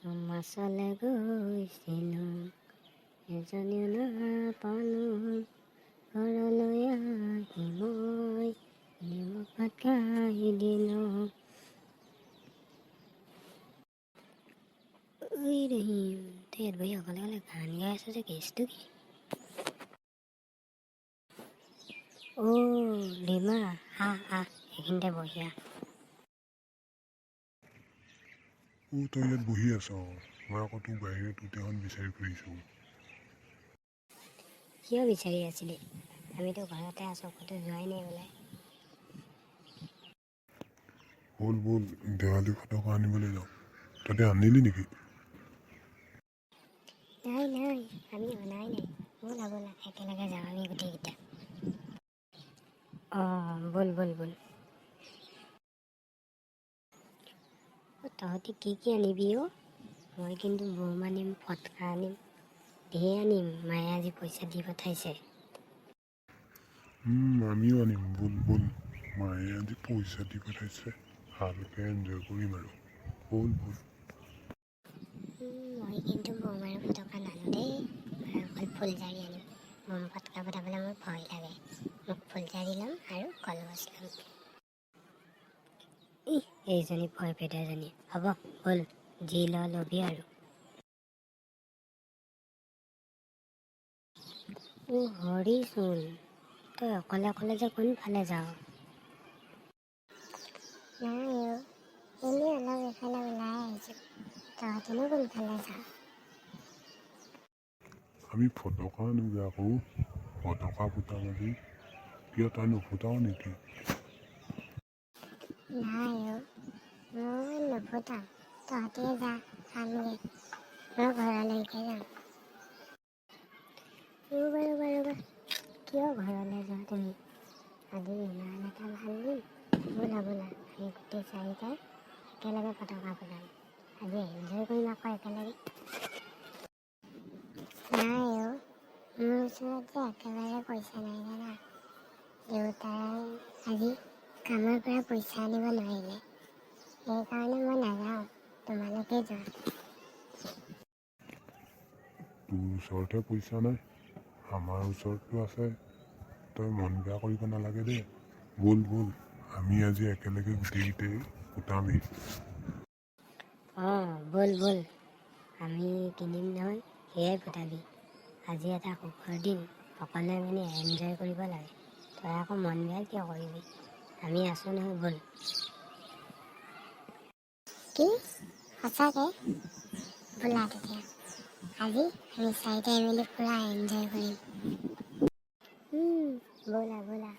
মাছলে গৈছিলোঁ, এজনীও নাপালোঁ। ঘৰলৈ আহি মই নিমখ ভাত খাই দিলোঁ। ঐ ৰহিম, তই ইয়াত বহি অকলে অকলে গান গাই আছ যে, কেছটো কি? অ' ৰীমা, আহ আহ, এইখিনিতে বহি আহ। অ', তই ইয়াত বহি আছ? মই আকৌ তোক বাহিৰত গোটেইখন বিচাৰি ফুৰিছোঁ। কিয় বিচাৰি আছিলি? আমিতো ঘৰতে আছোঁ, ক'তো যোৱাই নাই ওলাই। ব'ল ব'ল, দেৱালী ফটকা আনিবলৈ যাওঁ। তহঁতে আনিলি নেকি? নাই নাই, আমি অনাই নাই। ব'লা ব'লা, একেলগে যাওঁ আমি গোটেইকেইটা। অঁ, ব'ল ব'ল ব'ল। অ' তহঁতি কি কি আনিবি অ'? মই কিন্তু বোম আনিম, ফটকা আনিম, ধেৰ আনিম। মায়ে আজি পইচা দি পঠাইছে। আমিও আনিম, ব'ল ব'ল। মায়ে আজি পইচা দি পঠাইছে, ভালকৈ এনজয় কৰিম আৰু। ব'ল ব'ল। মই কিন্তু বোম আৰু ফটকা নানো দেই। মই অকল ফুলজাৰি আনিম। বোম ফটকা ফুটাবলৈ মোৰ ভয় লাগে। মোক ফুলজাৰি ল'ম আৰু কলগছ ল'ম। ইহ, এইজনী ভয় পেদোৱাজনী। হ'ব, ব'ল, যি ল ল'বি আৰু। অ' হৰিচোন, তই অকলে অকলে যে কোনফালে যাৱ? নাই অ', এনেই অলপ এইফালে ওলাই আহিছোঁ। তহঁতিনো কোনফালে যাৱ? আমি ফটকা আনোগৈ আকৌ, ফটকা ফুটাম আজি। কিয়, তই নুফুটাও নেকি? নাই অ', মই নুফুটাওঁ। তহঁতিয়ে যা, আনগৈ। মই ঘৰলৈকে যাম। ৰ'বা ৰ'বা ৰ'বা, কিয় ঘৰলৈ যোৱা তুমি? আজি ইমান এটা ভাল দিন। ব'লা ব'লা, আমি গোটেই চাৰিটাই একেলগে ফটকা ফুটাম। আজি এনজয় কৰিম আকৌ একেলগে। নাই অ', মোৰ ওচৰত যে একেবাৰে পইচা নাই জানা। দেউতাই আজি কামৰ পৰা পইচা আনিব নোৱাৰিলে, সেইকাৰণে মই নাযাওঁ। তোমালোকে যোৱা। তোৰ ওচৰতহে পইচা নাই, আমাৰ ওচৰততো আছে। তই মন বেয়া কৰিব নালাগে দেই। ব'ল ব'ল, আমি আজি একেলগে গোটেইকেইটাই ফুটামেই। অঁ, ব'ল ব'ল, আমি কিনিম নহয়, সেয়াই ফুটাবি। আজি এটা সুখৰ দিন, সকলোৱে মিলি এনজয় কৰিব লাগে। তই আকৌ মন বেয়া কিয় কৰিবি? আমি আছোঁ নহয়, ব'ল। কি সঁচাকৈ? ব'লা তেতিয়া, আজি আমি চাৰিটাই মিলি পূৰা এনজয় কৰিম। ব'লা ব'লা।